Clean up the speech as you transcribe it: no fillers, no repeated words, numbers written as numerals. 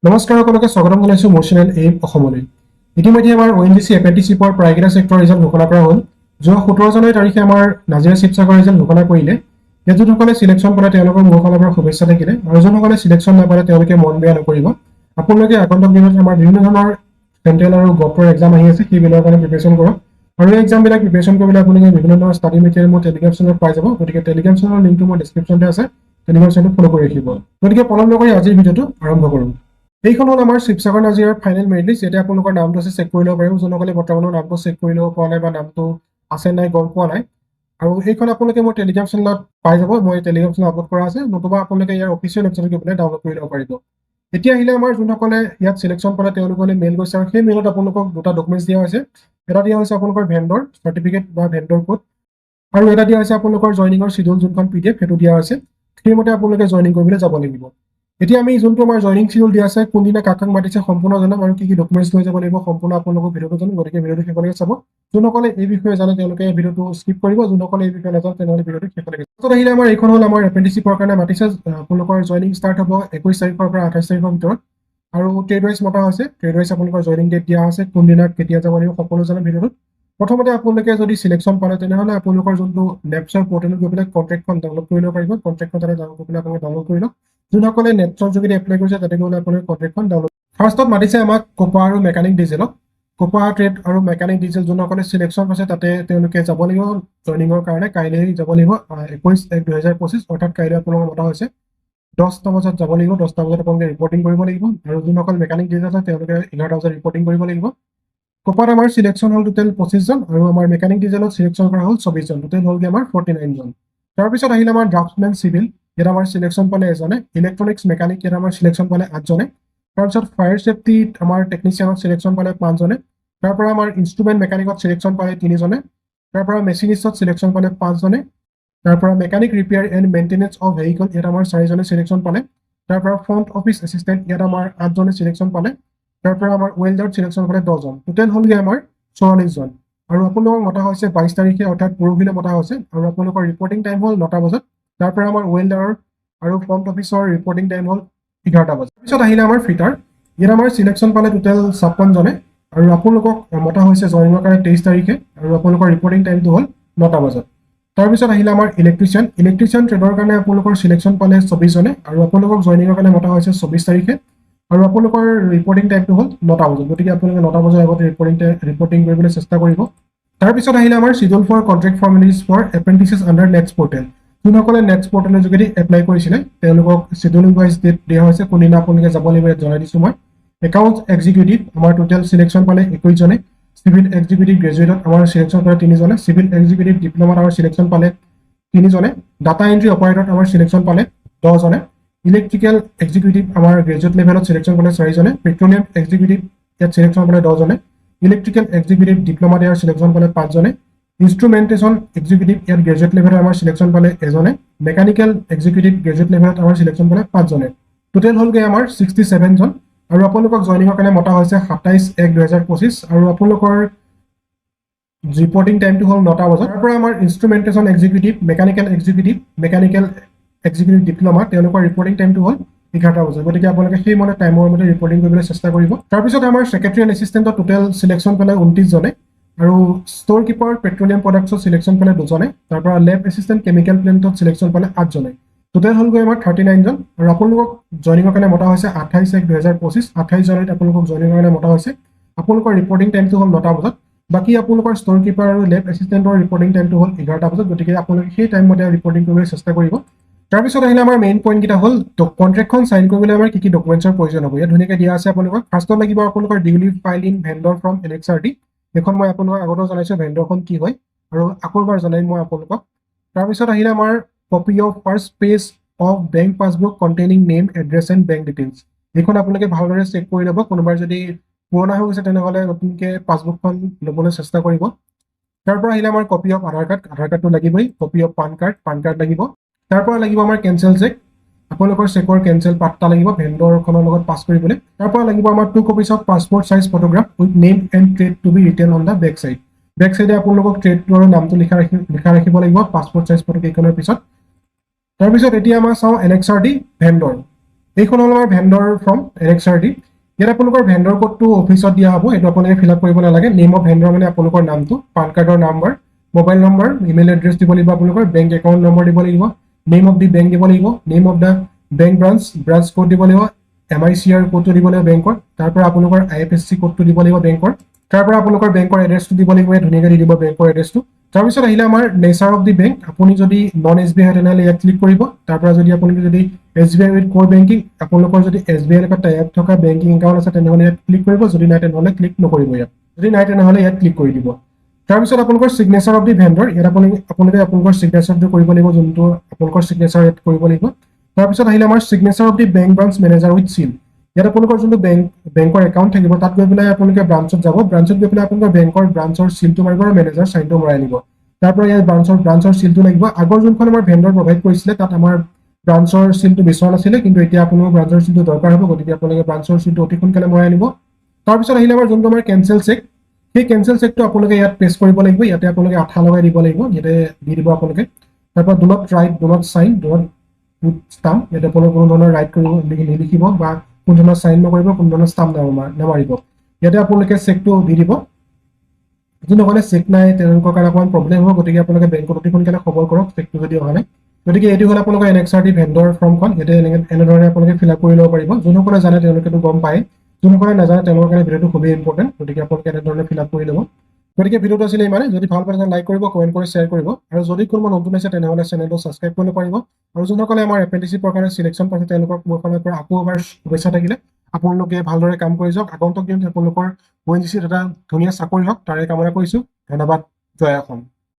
নমস্কাৰ, সকলোকে স্বাগতম জনাইছোঁ মোৰ চেনেল এইম অসমলৈ। ইতিমধ্যে আমাৰ অ'এনজিচি এপ্ৰেণ্টিচিপৰ প্ৰায়কেইটা ছেক্টৰৰ ৰিজাল্ট ঘোষণা কৰা হ'ল। যোৱা 17 জানুৱাৰী তাৰিখে আমাৰ নাজিৰা শিৱসাগৰ ৰিজাল্ট ঘোষণা কৰিলে। ইয়াত যোনসকলে চিলেকশ্যন পালে, তেওঁলোকৰ মোৰ ফালৰ পৰা শুভেচ্ছা থাকিলে আৰু যোনসকলে চিলেকশ্যন নাপালে, তেওঁলোকে মন বেয়া নকৰিব। আপোনালোকে আগন্তুক দিনত আমাৰ বিভিন্ন ধৰণৰ চেণ্ট্ৰেল আৰু গভৰ এক্সাম আহি আছে, সেইবিলাকৰ কাৰণে প্ৰিপেৰেশ্যন কৰক। আৰু এই এক্সামবিলাক প্ৰিপেৰেশ্যন কৰিবলৈ আপোনালোকে বিভিন্ন ধৰণৰ ষ্টাডি মেটেৰিয়েল মোৰ টেলিগ্ৰাম চেনেলত পাই যাব। গতিকে টেলিগ্ৰাম চেনেলৰ লিংকটো মোৰ ডিছক্ৰিপশ্যনতে আছে। টেলিগ্ৰাম চেনেলটো ফ'ল' কৰি ৰাখিব। গতিকে পলম নকৰি আজিৰ ভিডিঅ'টো আৰম্ভ কৰোঁ। এইখন হ'ল আমাৰ শিৱসাগৰ নাজিৰাৰ ফাইনেল মেৰিট লিষ্ট। ইয়াতে আপোনালোকৰ নামটো আছে, চেক কৰি ল'ব পাৰিব, যোনসকলে বৰ্তমানৰ নামটো চেক কৰি ল'ব পৰা নাই বা নামটো আছে নাই গম পোৱা নাই। আৰু এইখন আপোনালোকে মোৰ টেলিগ্ৰাম চেনেলত পাই যাব। মই টেলিগ্ৰাম চেনেল আপলোড কৰা আছে, নতুবা আপোনালোকে ইয়াৰ অফিচিয়েল ৱেবছাইটত গৈ পেলাই ডাউনলোড কৰি ল'ব পাৰিব। এতিয়া আহিলে আমাৰ যোনসকলে ইয়াত চিলেকশ্যন পালে, তেওঁলোকলৈ মেইল গৈছে আৰু সেই মেইলত আপোনালোকক দুটা ডকুমেণ্টছ দিয়া হৈছে। এটা দিয়া হৈছে আপোনালোকৰ ভেণ্ডৰ চাৰ্টিফিকেট বা ভেণ্ডৰ কোড আৰু এটা দিয়া হৈছে আপোনালোকৰ জইনিঙৰ চিডিউল, যোনখন পিডিএফ সেইটো দিয়া হৈছে। সেইমতে আপোনালোকে জইনিং কৰিবলৈ যাব লাগিব। এতিয়া আমি যোনটো আমাৰ জইনিং চিডিউল দিয়া আছে, কোনদিনা কাক কাক মাতিছে সম্পূৰ্ণ জনাম আৰু কি কি ডকুমেণ্টছ লৈ যাব লাগিব সম্পূৰ্ণ আপোনালোকক ভিডিঅ'টো জনাম। গতিকে ভিডিঅ'টো শেষলৈকে চাব। যোনসকলে এই বিষয়ে জানে, তেওঁলোকে ভিডিঅ'টো স্কিপ কৰিব। যোনসকলে এই বিষয়ে নাজানে, তেনেহ'লে ভিডিঅ'টো শেষলৈকে। পাছত আহিলে আমাৰ এইখন হ'ল আমাৰ এপ্ৰেণ্টিচিপৰ কাৰণে মাতিছে। আপোনালোকৰ জইনিং ষ্টাৰ্ট হ'ব 21 তাৰিখৰ পৰা 28 তাৰিখৰ ভিতৰত আৰু ট্ৰেড ৱাইজ মতা হৈছে। ট্ৰেড ৱাইজ আপোনালোকৰ জইনিং ডেট দিয়া আছে, কোনদিনা কেতিয়া যাব লাগিব সকলো জনাম ভিডিঅ'টোত। প্ৰথমতে আপোনালোকে যদি চিলেকশ্যন পালে, তেনেহ'লে আপোনালোকৰ যোনটো নেপছৰ পৰ্টেলত গৈ পেলাই কণ্ট্ৰেক্টখন ডাউনলোড কৰি ল'ব পাৰিব। কণ্ট্ৰেক্টখন তাতে ডাউনলোড কৰি পেলাই আপোনালোকে ডাউনলোড কৰি লওক। যোনসকলে নেপছৰ যোগেদি এপ্লাই কৰিছে, তাতে গ'লে আপোনালোকে কণ্ট্ৰেক্টখন ডাউনলোড। ফাৰ্ষ্টত মাতিছে আমাক কোপা আৰু মেকানিক ডিজেলক। কোপা ট্ৰেড আৰু মেকানিক ডিজেল যোনসকলে চিলেকশ্যন পাইছে, তাতে তেওঁলোকে যাব লাগিব জইনিঙৰ কাৰণে। কাইলৈ যাব লাগিব, 21/1/2025, অৰ্থাৎ কাইলৈ আপোনালোকৰ মতা হৈছে। 10টা বজাত যাব লাগিব। 10টা বজাত আপোনালোকে ৰিপৰ্টিং কৰিব লাগিব আৰু যোনসকল মেকানিক ডিজেল আছে, তেওঁলোকে 11টা বজাত ৰিপৰ্টিং কৰিব লাগিব। কোপাত আমাৰ চিলেকশ্যন হ'ল টোটেল 25জন আৰু আমাৰ মেকানিক ডিজেলত চিলেকশ্যন কৰা হ'ল 24জন। টোটেল হ'লগৈ আমাৰ 49জন। তাৰপিছত আহিলে আমাৰ ড্ৰাফ্টমেন চিভিল, ইয়াত আমাৰ চিলেকশ্যন পালে এজনে। ইলেক্ট্ৰনিক্স মেকানিক, ইয়াত আমাৰ চিলেকশ্যন পালে আঠজনে। তাৰপিছত ফায়াৰ ছেফটিত আমাৰ টেকনিচিয়ানত চিলেকশ্যন পালে পাঁচজনে। তাৰ পৰা আমাৰ ইনষ্ট্ৰুমেণ্ট মেকানিকত চিলেকশ্যন পালে তিনিজনে। তাৰ পৰা মেচিনিষ্টত চিলেকশ্যন পালে পাঁচজনে। তাৰ পৰা mechanic repair and maintenance of vehicle, ইয়াত আমাৰ চাৰিজনে চিলেকশ্যন পালে। তাৰ পৰা ফ্ৰণ্ট অফিচ এছিষ্টেণ্ট, ইয়াত আমাৰ আঠজনে চিলেকশ্যন পালে। তাৰ পৰা আমাৰ ৱেল্ডাৰত চিলেকশ্যন পালে 10জন। টোটেল হ'লগৈ আমাৰ 44জন। আৰু আপোনালোকক মতা হৈছে 22 তাৰিখে, অৰ্থাৎ পৰহিলৈ মতা হৈছে আৰু আপোনালোকৰ ৰিপৰ্টিং টাইম হ'ল 9টা বজাত। তাৰ পৰা আমাৰ ৱেল্ডাৰৰ আৰু ফ্ৰণ্ট অফিচৰ ৰিপৰ্টিং টাইম হ'ল 11টা বজাত। পিছত আহিলে আমাৰ ফিটাৰ। ইয়াত আমাৰ চিলেকশ্যন পালে টোটেল 56জনে আৰু আপোনালোকক মতা হৈছে জইনিঙৰ কাৰণে 23 তাৰিখে আৰু আপোনালোকৰ ৰিপৰ্টিং টাইমটো হ'ল 9টা বজাত। তাৰপিছত আহিলে আমাৰ ইলেক্ট্ৰিচিয়ান। ইলেক্ট্ৰিচিয়ান ট্ৰেডৰ কাৰণে আপোনালোকৰ চিলেকশ্যন পালে 24জনে আৰু আপোনালোকক জইনিঙৰ কাৰণে মতা হৈছে 24 তাৰিখে আৰু আপোনালোকৰ ৰিপৰ্টিং টাইমটো হ'ল 9টা বজাত। গতিকে আপোনালোকে 9টা বজাৰ আগতে ৰিপৰ্টিং কৰিবলৈ চেষ্টা কৰিব। তাৰপিছত আহিলে আমাৰ schedule for contract formalities for apprentices under NATS portal। যোনসকলে নেটছ পৰ্টেলৰ যোগেদি এপ্লাই কৰিছিলে, তেওঁলোকক চিডিউল ৱাইজ ডেট দিয়া হৈছে। কোনদিনা আপোনালোকে যাব লাগিব ইয়াত জনাই দিছোঁ মই। একাউণ্ট এক্সিকিউটিভ আমাৰ টোটেল চিলেকশ্যন পালে 21জনে। চিভিল এক্সিকিউটিভ গ্ৰেজুৱেটত আমাৰ চিলেকশ্যন পালে তিনিজনে। চিভিল এক্সিকিউটিভ ডিপ্ল'মাত আমাৰ চিলেকশ্যন পালে তিনিজনে। ডাটা এণ্ট্ৰি অপাৰেটৰত আমাৰ চিলেকশ্যন পালে 10জনে। ইলেক্ট্ৰিকেল এক্সিকিউটিভ আমাৰ গ্ৰেজুৱেট লেভেলত চিলেকশ্যন পালে চাৰিজনে। পেট্ৰলিয়াম এক্সিকিউটিভ ইয়াত চিলেকশ্যন পালে 10জনে। ইলেক্ট্ৰিকেল এক্সিকিউটিভ ডিপ্ল'মাত ইয়াৰ চিলেকশ্যন পালে পাঁচজনে। ইনষ্ট্ৰুমেণ্টেশ্যন এক্সিকিউটিভ ইয়াত গ্ৰেজুৱেট লেভেলত আমাৰ চিলেকশ্যন পালে এজনে। মেকানিকেল এক্সিকিউটিভ গ্ৰেজুৱেট লেভেলত আমাৰ চিলেকশ্যন পালে পাঁচজনে। টোটেল হ'লগৈ আমাৰ 67জন আৰু আপোনালোকক জইনিঙৰ কাৰণে মতা হৈছে 27/1/2025 আৰু আপোনালোকৰ ৰিপৰ্টিং টাইমটো হ'ল 9টা বজাত। তাৰ পৰা আমাৰ instrumentation executive, mechanical executive, mechanical executive diploma, তেওঁলোকৰ ৰিপৰ্টিং টাইমটো হ'ল 11টা বজাত। গতিকে আপোনালোকে সেই মতে টাইমৰ মতে ৰিপৰ্টিং কৰিবলৈ চেষ্টা কৰিব। তাৰপিছত আমাৰ ছেক্ৰেটেৰিয়েল এছিষ্টেণ্টত টোটেল চিলেকশ্যন পালে 29জনে আৰু ষ্ট'ৰ কিপাৰ পেট্ৰলিয়াম প্ৰডাক্টছত চিলেকশ্যন পালে দুজনে। তাৰ পৰা লেব এছিষ্টেণ্ট কেমিকেল প্লেণ্টত চিলেকশ্যন পালে আঠজনে। টোটেল হ'লগৈ আমাৰ 39জন আৰু আপোনালোকক জইনিঙৰ কাৰণে মতা হৈছে 28/1/2025। 28 জানুৱাৰীত আপোনালোকক জইনিঙৰ কাৰণে মতা হৈছে। আপোনালোকৰ ৰিপৰ্টিং টাইমটো হ'ল 9টা বজাত। বাকী আপোনালোকৰ ষ্ট'ৰ কিপাৰ আৰু লেব এছিষ্টেণ্টৰ ৰিপৰ্টিং টাইমটো হ'ল 11টা বজাত। গতিকে আপোনালোকে সেই টাইম মতে ৰিপৰ্টিং কৰিবলৈ চেষ্টা কৰিব। তাৰপিছত আহিলে আমাৰ মেইন পইণ্টকেইটা হ'ল কণ্ট্ৰেক্টখন চাইন কৰিবলৈ আমাৰ কি কি ডকুমেণ্টছৰ প্ৰয়োজন হ'ব। ইয়াত ধুনীয়াকৈ দিয়া আছে আপোনালোকক। ফাৰ্ষ্টত লাগিব আপোনালোকৰ duly filed in vendor from annexure D। সেইখন মই আপোনালোকক আগতেও জনাইছোঁ ভেণ্ডৰখন কি হয় আৰু আকৌ এবাৰ জনাইম মই আপোনালোকক। তাৰপিছত আহিলে আমাৰ copy of first page of bank passbook containing name, address and bank details। এইখন আপোনালোকে ভালদৰে চেক কৰি ল'ব। কোনোবাৰ যদি পুৰণা হৈ গৈছে, তেনেহ'লে নতুনকৈ পাছবুকখন ল'বলৈ চেষ্টা কৰিব। তাৰ পৰা আহিলে আমাৰ কপি অফ আধাৰ কাৰ্ড। আধাৰ কাৰ্ডটো লাগিবই। Copy of PAN card, PAN card লাগিব। তাৰ পৰা লাগিব আমাৰ কেঞ্চেল চেক। আপোনালোকৰ চেকৰ কেঞ্চেল পাত্তা লাগিব ভেণ্ডৰখনৰ লগত পাছ কৰিবলৈ। তাৰ পৰা লাগিব আমাৰ two copies of passport size photograph with name and trade to be written on the back side। Back চাইডে আপোনালোকক ট্ৰেডটো আৰু নামটো লিখা ৰাখিব লাগিব পাছপৰ্ট চাইজ ফটো কেইখনৰ পিছত। তাৰপিছত এতিয়া আমাৰ চাওঁ এনেক্সাৰ ডি ভেণ্ডৰ। এইখন হ'ল আমাৰ ভেণ্ডৰ ফৰ্ম, এনেক্সাৰ ডি। ইয়াত আপোনালোকৰ ভেণ্ডৰ কোডটো অফিচত দিয়া হ'ব, এইটো আপোনালোকে ফিল আপ কৰিব নালাগে। নেম অফ ভেণ্ডৰ মানে আপোনালোকৰ নামটো, পান কাৰ্ডৰ number, mobile number, email address দিব লাগিব, আপোনালোকৰ বেংক একাউণ্ট নম্বৰ দিব লাগিব, নেম অফ the bank দিব লাগিব, name of the bank branch, branch code দিব লাগিব, এমআইচিআৰ কোডটো দিব লাগিব বেংকৰ, তাৰ পৰা আপোনালোকৰ আইএফএছচি কোডটো দিব লাগিব বেংকৰ, তাৰ পৰা আপোনালোকৰ বেংকৰ এড্ৰেছটো দিব লাগিব। ইয়াত ধুনীয়াকৈ দি দিব বেংকৰ এড্ৰেছটো। তাৰপিছত আহিলে আমাৰ নেচাৰ অফ the bank. আপুনি যদি নন এছবিআই হয়, তেনেহ'লে ইয়াত ক্লিক কৰিব। তাৰ পৰা যদি আপুনি যদি এছবিআই উইথ ক'ৰ বেংকিং, আপোনালোকৰ যদি এছবিআইৰ লগত টাই আপ থকা বেংকিং একাউণ্ট আছে, তেনেহ'লে ইয়াত ক্লিক কৰিব। যদি নাই, তেনেহ'লে ক্লিক নকৰিব ইয়াত। যদি নাই, তেনেহ'লে ইয়াত ক্লিক কৰি দিব। তাৰপিছত আপোনালোকৰ চিগনেচাৰ অফ the vendor, ইয়াত আপোনালোকে আপোনালোকৰ চিগনেচাৰটো কৰিব লাগিব, যোনটো আপোনালোকৰ চিগনেচাৰ ইয়াত কৰিব লাগিব। তাৰপিছত আহিলে আমাৰ signature of the bank branch manager with seal। ইয়াত আপোনালোকৰ যোনটো বেংকৰ একাউণ্ট থাকিব, তাত গৈ পেলাই আপোনালোকে ব্ৰাঞ্চত যাব। ব্ৰাঞ্চত গৈ পেলাই আপোনালোকৰ বেংকৰ ব্ৰাঞ্চৰ চিলটো মাৰিব আৰু মেনেজাৰ চাইনটো মৰাই আনিব। তাৰ পৰা ইয়াত ব্ৰাঞ্চৰ চিলটো লাগিব। আগৰ যোনখন আমাৰ ভেণ্ডৰ প্ৰভাইড কৰিছিলে, তাত আমাৰ ব্ৰাঞ্চৰ চিলটো বিচৰা নাছিলে, কিন্তু এতিয়া আপোনালোকৰ ব্ৰাঞ্চৰ চিলটো দৰকাৰ হ'ব। গতিকে আপোনালোকে ব্ৰাঞ্চৰ চিলটো অতি সোনকালে মৰাই আনিব। তাৰপিছত আহিলে আমাৰ যোনটো আমাৰ কেঞ্চেল চেক, সেই কেঞ্চেল চেকটো আপোনালোকে ইয়াত পেষ্ট কৰিব লাগিব। ইয়াতে আপোনালোকে আঠা লগাই দিব লাগিব, ইয়াতে দি দিব আপোনালোকে। তাৰপৰা do not write, do not sign, do not put stamp। ইয়াতে আপোনালোকে কোনো ধৰণৰ ৰাইট কৰিব নিলিখিব বা কোনো ধৰণৰ চাইন নকৰিব, কোনো ধৰণৰ ষ্টাম্প নামাৰিব। ইয়াতে আপোনালোকে চেকটো দি দিব। যোনসকলে চেক নাই, তেওঁলোকৰ কাৰণে অকণমান প্ৰব্লেম হ'ব। গতিকে আপোনালোকে বেংকত অতি সোনকালে খবৰ কৰক চেকটো যদি অহা নাই। গতিকে এইটো হ'ল আপোনালোকৰ এনেক্সাৰ ডি ভেণ্ডৰ ফৰ্মখন। ইয়াতে এনেকৈ এনেধৰণে আপোনালোকে ফিল আপ কৰি ল'ব পাৰিব। যোনসকলে জানে, তেওঁলোকেতো গম পায়। যোনসকলে নাজানে, তেওঁলোকৰ কাৰণে ভিডিঅ'টো খুবেই ইম্পৰ্টেণ্ট। গতিকে আপোনালোকে এনেধৰণে ফিল আপ কৰি ল'ব। গতিকে ভিডিঅ'টো আছিলে ইমানে। যদি ভাল পায়, লাইক কৰিব, কমেণ্ট কৰি শ্বেয়াৰ কৰিব আৰু যদি কোনোবা নতুন আছে, তেনেহ'লে চেনেলটো ছাবস্ক্ৰাইব কৰিব পাৰিব। আৰু যোনসকলে আমাৰ এপ্ৰেণ্টিচিপৰ কাৰণে চিলেকশ্যন পাইছে, তেওঁলোকক মোৰ ফালৰ পৰা আকৌ এবাৰ শুভেচ্ছা থাকিলে। আপোনালোকে ভালদৰে কাম কৰি যাওক। আগন্তুক দিনত আপোনালোকৰ অ'এনজিচিত এটা ধুনীয়া চাকৰি হওক, তাৰে কামনা কৰিছোঁ। ধন্যবাদ। জয় অসম।